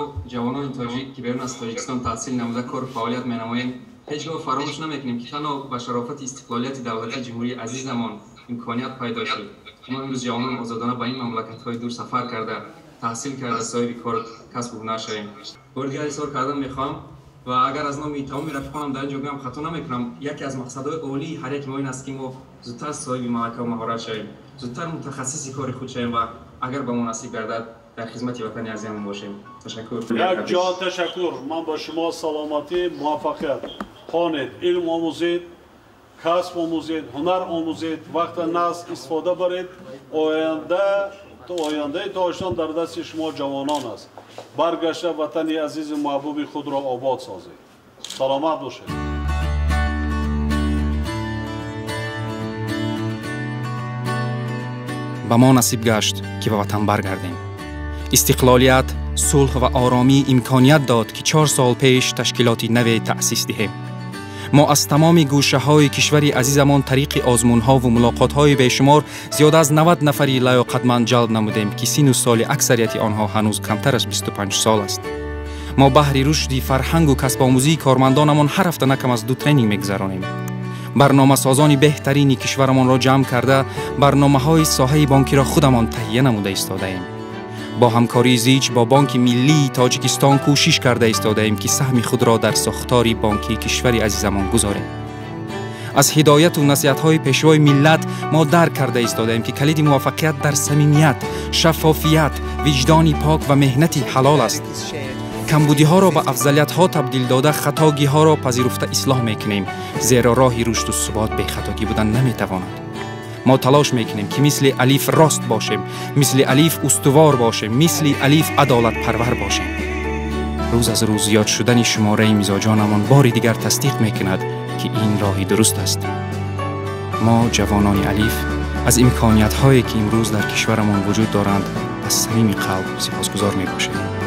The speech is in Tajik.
Мо ҷавонони тоҷик, ки берун аз Тоҷикистон таҳсил намуда кор фаъолият менамоем, ҳеҷ гоҳ фаромӯш намекунем, ки танҳо ба шарофати истиқлолияти давлатии ҷумҳурии азизамон имконият пайдо шуд. Мо имрӯз ҷавонон озодона ба ин мамлакатҳои дур сафар карда, таҳсил карда, соҳиби кор, касбу ҳунар шавем. Бори дигар изҳор кардан мехоҳам ва агар аз номи тамоми рафиқонам дар ин ҷо гӯям, хато намекунам, яке аз мақсадҳои олии ҳар яки мо ин аст, ки мо зудтар соҳиби малака ва маҳорат шавем, зудтар мутахассиси кори худ шавем ва агар ба мо насиб гардад, дар хизмати ватани азизамон бошем. Ташаккур. Як ҷо ташаккур. Ман ба шумо саломатӣ, муваффақият. Хонед, илм омӯзед, касб омӯзед, ҳунар омӯзед, вақта нағз истифода баред. Ояндаи Тоҷикистон дар дасти шумо ҷавонон аст. Баргашта ватани азизу маҳбуби худро обод созед. Саломат бошед. Ба мо насиб гашт, ки ба ватан баргардем. Истиқлолият, сулҳ ва оромӣ имконият дод, ки 4 сол пеш ташкилоти наве таъсис диҳем. Мо аз тамоми гӯшаҳои кишвари азизамон тариқи озмунҳову мулоқотҳои бешумор зиёда аз 90 нафари лаёқатманд ҷалб намудем, ки сину соли аксарияти онҳо ҳанӯз камтар аз 25 сол аст. Мо баҳри рушди фарҳангу касбомӯзии кормандонамон ҳар ҳафта на кам аз ду тренинг мегузаронем. Барномасозони беҳтарини кишварамонро ҷамъ карда, барномаҳои соҳаи бонкиро худамон таҳия намуда истодаем. Бо ҳамкории зич бо Бонки Миллии Тоҷикистон кӯшиш карда истодаем, ки саҳми худро дар сохтори бонкии кишвари азизамон гузорем. Аз ҳидояту насиҳатҳои Пешвои миллат мо дарк карда истодаем, ки калиди муваффақият дар самимият, шаффофият, виҷдони пок ва меҳнати ҳалол аст. Камбудиҳоро ба афзалиятҳо табдил дода, хатогиҳоро пазируфта ислоҳ мекунем, зеро роҳи рушду субот бехатогӣ будан наметавонад. Мо талош мекунем, ки мисли алиф рост бошем, мисли алиф устувор бошем, мисли алиф адолатпарвар бошем. Рӯз аз рӯз зиёд шудани шумораи мизоҷонамон бори дигар тасдиқ мекунад, ки ин роҳи дуруст аст. Мо, ҷавонони алиф, аз имкониятҳое, ки имрӯз дар кишварамон вуҷуд доранд, аз самими қалб сипосгузор мебошем.